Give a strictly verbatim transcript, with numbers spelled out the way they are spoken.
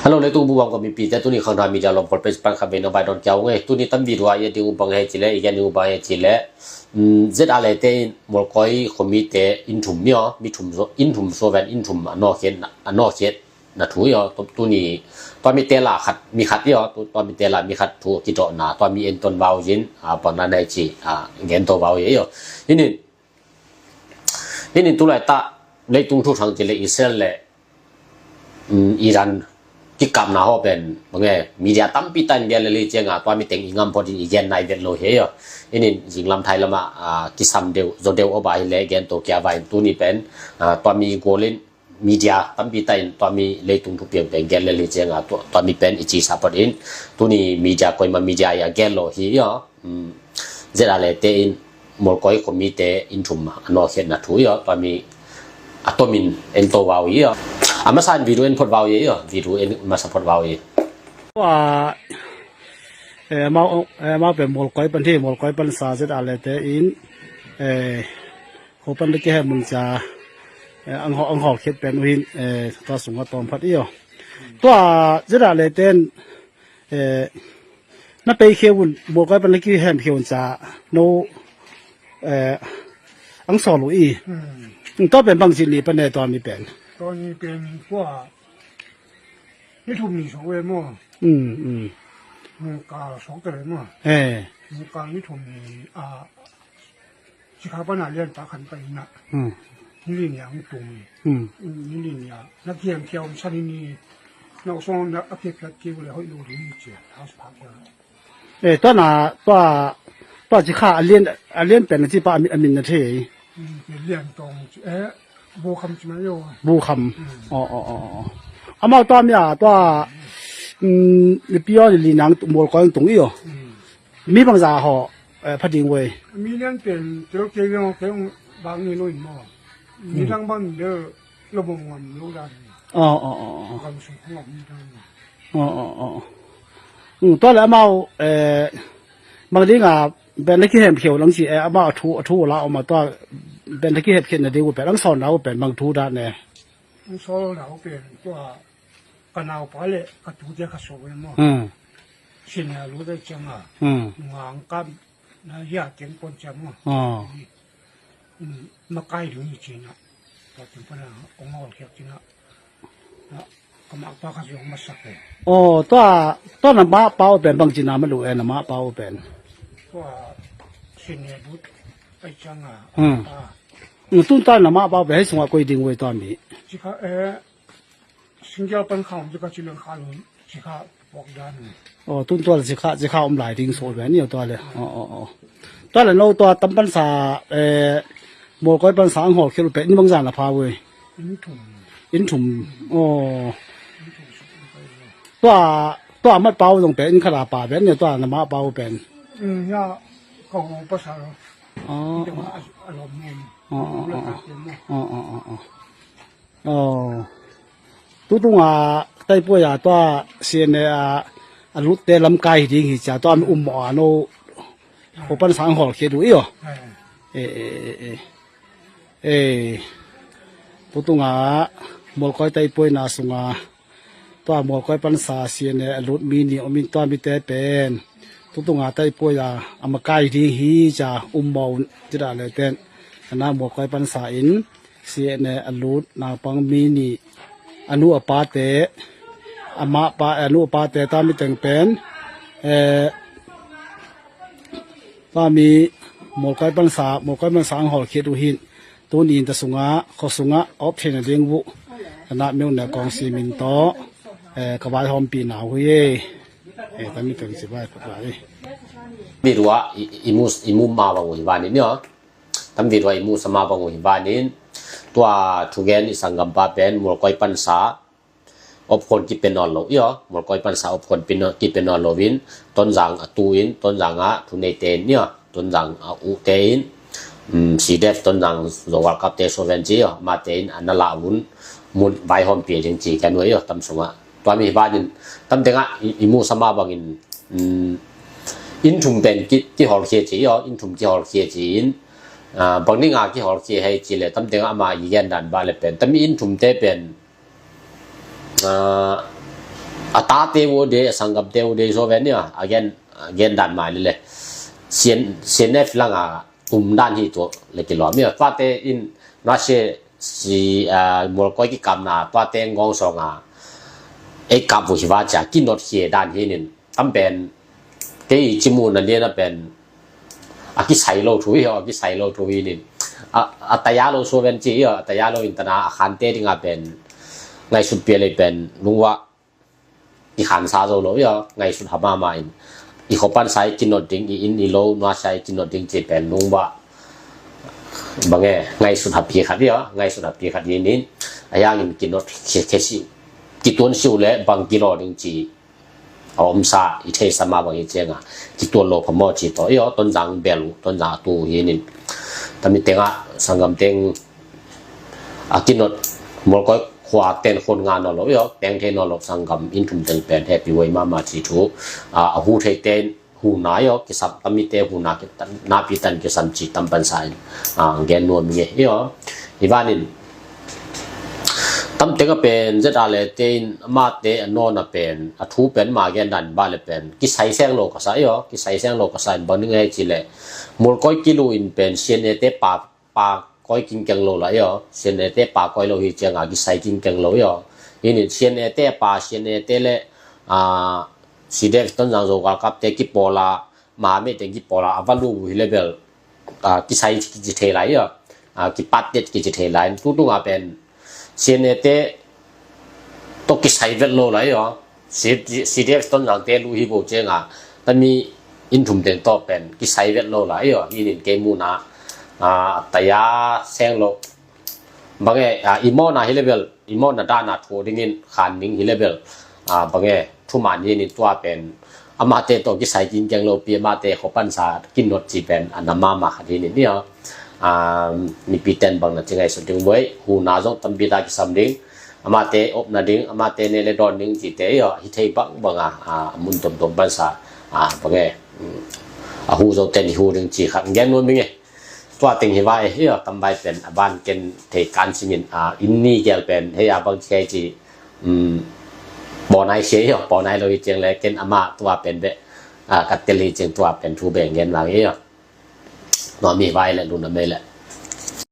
Hello, leitung bup a om mipite, tuni Khangthak Media Lawmkol page pan khat vei nong vai dawn kia ung ei. Tuni tam video a i et ding uh bang hiam cih leh, i gen ding uh bang hiam cih leh, um, Z R A te in Mualkoi khuamite inn thum ni aw, mi thum zo, inn thum zo ven, inn thum a nawkhiat, a nawkhiatna thu hi aw. Tu, tuni tua mite la khat, mi khat hi aw, tu, tua mite la mi khat thu kidawhna, tua mi entawn vau in, a, bang dan hiam cih, a, gen to vau hi aw. Hih ni, hih ni tu laitak leitung thu thang cih leh Israel le, um, Iran kikapna haw pen, bang e, media tampi ta in gen lel hi ciangin, tua mi teng i ngam phot in i gen nai vet lo hi aw. Hih ni zinglam thai lamah, a, kisam deuh, zo deuh aw bang hi leh gen to kia vai in tuni pen, a, tua mi gual in media tampi ta in tua mi leitung thupiang pen gen lel hi ciangin, tua, tua mi pen i cisa phot in, tuni media koima media i a gen lo hi aw. Um, Z R A te in Mualkoi khuamite inn thum a nawkhiatna thu hi aw, tua mi a tomin ento vau hi aw. A masa in video en phot vau hi aw, video en masa phot vau hi. Tua, eh, amau, eh, amau pen Mualkoi pan hi, Mualkoi pansa Z R A te in, eh, khuapan le kihem mun cia, eh, ang hawl, ang hawlkhiat pen uh hin, eh, tua sungah tawm phat hi aw. Tua Z R A te in, eh, na pei khia un, Mualkoi pan le kihem khia un cia, no, eh, ang sawl uh hi. Hmm. Tua pen bangci ni pan e tua mi pen. Tua ni pen kua, ni thum ni sawk ve maw. Hmm, hmm. Nungkal sawk ta ve maw. Eh. Nungkal ni thum ni, a, Cikha pana lian ta khan ka ina. Hmm. Nili nia ang tung. Hmm. Nili nia. Na kiam kiam san ni. Na usong na a kiam kiam kiam le hoi lu ni cia. House park ya. Eh, tua na, tua, tua cikha a lian, a lian pen na ci pa a min, a min na thei. Hmm, lian tong ci, eh, bu kham ci ma yo. Bu kham. Hmm. Oh, oh, oh, oh. Amau tua mi a, tua, hmm, ni pion li nang Mualkoi tung hi aw. Hmm. Mi bangza haw, eh, pha ding uh ei. Mi lian pen, tel kei lian kei ung bang ni lo in maw. Mi dang bang de lo bang ngam lo dan. Oh, oh, oh, oh. Gam sung ngam mi dang. Oh, oh, oh. Hmm, tua le amau, eh, bang ding a, pen le kihem khia un lang ci, eh, amau a thu, a thu la om a tua, pen le kihem khia na ding uh pen, ang sawl na uh pen, bang thu dan e. Ang sawl na uh pen, tua, ka naupa le ka tute ka sawh ve maw. Hmm. Senior lut a ciang a. Hmm. Nunga ang kam na hia keng pon ciang maw. Ah. Hmm. Makai ding hi cina. Tua tin pana ong hawlkhiat cina. Na, ka mapa ka zong masak e. Oh, tua, tua na mapa uh pen bang cina ma lu e na mapa uh pen. Tua senior lut a ciang a. Hmm. Ah. Tun tua na mapa uh pen hei sungah koi ding uh ei tua mi. Cikha, eh, Single pan khawm ci ka ci leng kha lung ci kha pok dan. Oh, tun tua le ci kha, ci kha om lai ding so ve ni tua le. Oh, oh, oh. Tua le no tua tam pansa, eh, Mualkoi pansa ang hawlkhiat uh pen, in bangza na pha uh ei. In thum. In thum. Oh. Tua, tua mat pau zong pen, in khat a pa pen, ni tua na mapa uh pen. Hmm, ya, kong pasa lo. Oh. Tua a, a lom ni. Oh, oh, oh, oh. Oh, oh, oh, oh. Oh. Tutung a taipuai a tua C N A a, a lutte lamkai hi ding hi cia tua mi um maw a no. Ko pansa ang hawlkhiat uh hi aw. Eh, eh, eh, eh. Eh. Tutung a Mualkoi taipuaina sunga tua Mualkoi pansa C N A a lut mi nih om in tua mite pen. Tutung a taipuai a a makai hi ding hi cia um maw un ci dah le ten. Ana Mualkoi pansa in C N A a lut naupang mi nih, a nu a pate, a mah pa, a nu a pate tua mi teng pen, eh, tua mi Mualkoi pansa, Mualkoi pansa ang hawlkhiat uh hin, tuni in ta sungah, khua sungah, op theihna ding uh, ana meu ne kong simin tawh, eh, ka vaihawmpih na uh hi ei. Eh, tua mi teng ci vai, vai. Mi ruah, i, i, i mu, i mu ma bang uh hi vanin, ni aw. Tam video a i musa mah bang uh hi vanin, tua thugen i sanggampa pen Mualkoi pansa opkhon kipia nawn lo hi aw. Mualkoi pansa opkhon kipia nawn lo in, Tonzang a tu in, Tonzang a thu neite in, ni aw, Tonzang a ute in, um, C D F Tonzang Zo World Cup te so ven ci aw, mate in a na la un mun vaihawmpih ding ci ka nuai aw, tam sungah. Tua mi hi vanin, tam tengah i, i musa mah bangin, um, inn thum pen ki, kihawlkhia ci aw, inn thum kihawlkhia ci in, ah, bang ding a kihawlkhia hei ci le, tam tengah ama i gen dan bah le pen, tami inn thumte pen, ah, a tate uh de, a sanggamte uh de, so ven nia, a gen, a gen dan mai le le. Sian, sian ne filang a tum dan hi tu le kilawm nia. Tate in na se si, a, mualkoi kikamna, tate ngong song a ei kap uh hi va cia, kinot khia dan hi nin. Tam pen, kei cimu na lian a pen, a kisai lo thu hi, a kisai lo thu hi nin. A, a taya lo so ven ci hi, a taya lo in tana a khante ding a pen, ngaisut pia lei pen, lungwa i khansa zo lo hi, ngaisut ha mama in. I khopan sai kinot ding, i in i lo nua sai kinot ding ci pen lungwa. Bange, ngaisut ha pi khat hi, ngaisut ha pi khat hi nin. A yang in kinot khia, khia si, kituan siu le bang kilo ding ci. A omsa, i theisa ma bang hi cianga, kituan lo phamawh ci tawh. Io, Tonzang bel uh, Tonzang a tu hi nin. Tami tenga, sanggam teng, a kinot, mualkoi khua ten khon nga naw lo, io, teng thei naw lo, sanggam in thum teng pen, happy way mama ci thu, a, a hu thei ten, hu na io, kisam, tami te hu na, ki, napi tan kisam ci tam pan sa in, a, gen nuam nge, io. I vanin, Tam teng a pen, zet a le te in, ama te a nawn a pen, a thu pen, ma gen dan ba le pen, kisai seng lo ka sa io, kisai seng lo ka sa in, bang ning ei ci le, mualkoi kilu in pen, sian e te pa, pa koi king keng lo la io, sian e te pa koi lo hi cianga, kisai king keng lo io. Hi nin, sian e te pa, sian e te le, a, si dek ton zang zo gal kap te kipola, ma me te kipola, a valu hi le bel, a, kisai kici thei lai io. A, kipat det kici thei lai. Tutunga pen, sian e te, to kisai vet lo lai io. Si, si dek ton zang te lu hi bo cianga. Tami in thum teng to pen, kisai vet lo lai io. Hi nin kei muna, a, taya seng lo. Bange, a, i mawhna hi le bel, i mawhna dana thu dingin khan ning hi le bel, a, bange, thuman hi nin tua pen, amate to kisai king keng lo pi, amate khopan sa kinot ci pen, a na mama khat hi nin io. A, mipi ten bang na ci ngaisut ding buai, hu na zong tampi ta kisam ding, amate opna ding, amate ne le dawn ding ci te io, hi thei bang banga, a, mun tom tom pan sa, a, bange, a hu zo ten hi hu ding ci khat, gen nuam nge. Tua teng hi vai, hi a tam vai pen, a ban ken thei kan singin, a, in ni gel pen, hei a bang khei ci, um, pawnai khei hi, pawnai lo hi ciang le, ken ama tua pen be, a, ka tel hi ciang tua pen thu beng gen vang hi. Tua mi vai le, lu na mei le.